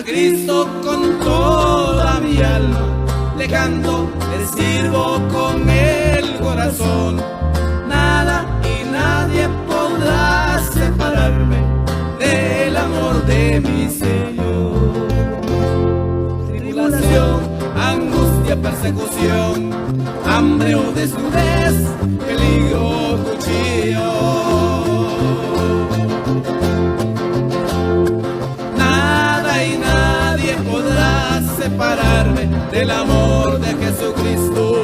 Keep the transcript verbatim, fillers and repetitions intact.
Cristo con toda mi alma, le canto, le sirvo con el corazón. Nada y nadie podrá separarme del amor de mi Señor. Tribulación, angustia, persecución, hambre o desnudez, peligro, cuchillo. Nada y nadie podrá separarme del amor de Jesucristo